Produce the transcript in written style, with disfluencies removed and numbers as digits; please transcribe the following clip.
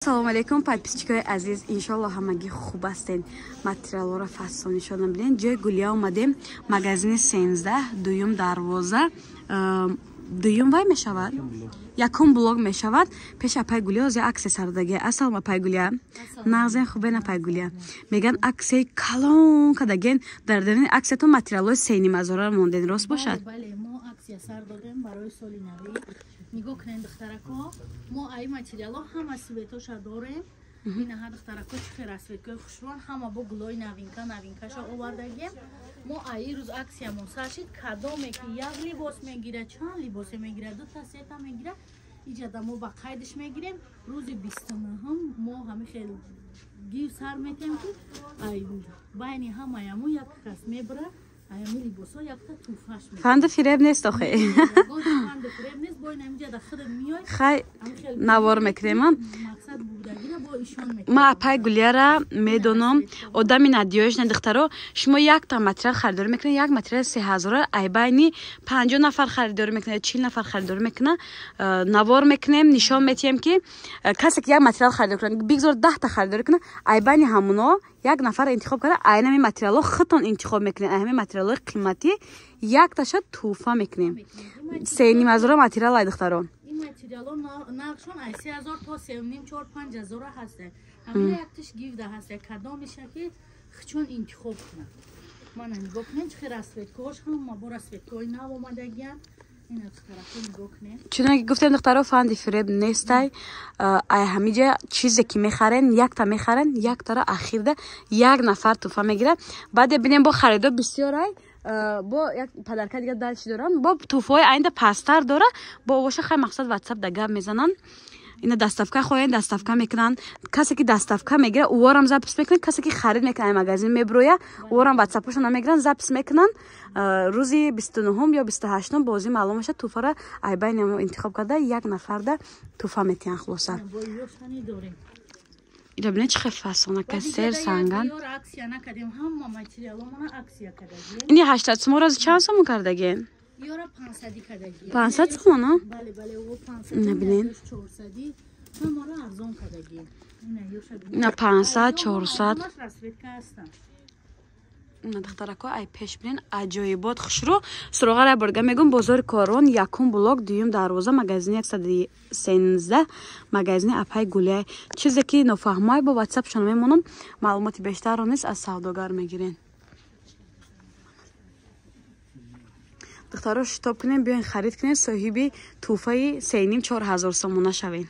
Ассалому алейкум, подписчикои азиз. Иншолло ҳамагӣ хуб ҳастен. Материалҳоро фасон нишон бинед. Ҷои Гулия омадем, магазини 13, дуюм дарвоза, дуюм вай мешавад, якум блок мешавад. Пеш апай Гулия ози аксия сардаги. Ассалом, апай Гулия. Нағзен, хубен, апай Гулия? Меган, аксияи калон кадаген. Дар дарини аксиятон материалҳои сенимазора монден, рост бошад? Бале, мо аксия сар додем барои соли навӣ. Нигоҳ кунед, духтарако, мо ай материалҳо ҳама цветоша дорем. Инаҳа, духтарако, чӣ хел расцветкои хушрӯан, ҳама бо гулои новинка, новинкаша овардагем. Мо аи рӯз аксиямон сар шид. Кадоме ки як либос мегира, чанд либосе мегира, дута, сета мегира, иҷада мо ба қайдиш мегирем. Рӯзи 29-ум мо ҳами хел гив сар метем, ки байни ҳамаяму як кас мебара аями либосҳо якта туҳфаш. Фанду фиреб нест охе? Фанду фиреб нест, бо ин ҳамиҷада худам миёй. Хай, навор мекунем. Мақсад будагира бо ишон. Ма апай Гулияра медонам, одами надиёш на. Духтаро, шумо якта материал харидорӣ мекунед, як материал 3000-ра айбайни 50 нафар харидорӣ мекунад, 40 нафар харидорӣ мекунад. Навор мекунем, нишон метиҳем, ки касе ки як материал харидорӣ кунад, бигзор 10-та харидорӣ кунад, айбайни ҳамуно як нафар интихоб карда, айнами материалҳо худтон интихоб мекунед, ай ҳамин материалҳои қиматӣ якташа тӯҳфа мекунем. 3500-ра материал ай, духтаро. Ин материалҳо нархшон ай 3000 то сеним, чор, 5000-ра ҳаста. Ҳамина якташ гивда ҳаста, кадомеша ки чун интихоб кунад. Мана, нигоҳ кунед, чӣ хел расцветкаҳош, ҳама бо расцветкаҳои нав омадагиянд. Чуноне ки гуфтем, духтаро, фанди фиреб нестай. Ай ҳамиҷа чизе ки мехарен, якта мехарен, яктара ахирда як нафар тӯҳфа мегирад. Баъде бинем, бо харидо бисёр ай, бо як подарка дига дальше дорам, бо тӯҳфаҳои айнда пасттар дора бо боша. Хай, мақсад, ватсап да гап мезананд. Ина доставка хоҳем, доставка мекунанд. Касе ки доставка мегирад, уворам запись мекунанд. Касе ки харид мекунад, магазин меброя, уворам ватсапошона мегиранд, запись мекунанд. Рӯзи 29-ум ё 28-ум бозӣ маълум мешавад. Тӯҳфара айбайни интихоб карда, як нафарда тӯҳфа метиҳанд. Хулоса, ира бинед, чӣ хел фасонака, сер санган. Ини 800 сомон рози чанд сомон кардаген? 500 сомон. Ина бинед, ина 500, 400. Ина, духтарако, ай пеш бинен, аҷоибот, хушрӯ. Суроғара борга мегум: бозори Корвон, якум блок, дуюм дарвоза, магазини 113, магазини апай Гулияй. Чизе ки нофаҳмай, бо ватсапшон мемонам, маълумоти бештарро низ аз савдогар мегирен. Духтаро, шитоб кунем, биёен, харид кунем, соҳиби тӯҳфаи сеним 4000 сомона шавем.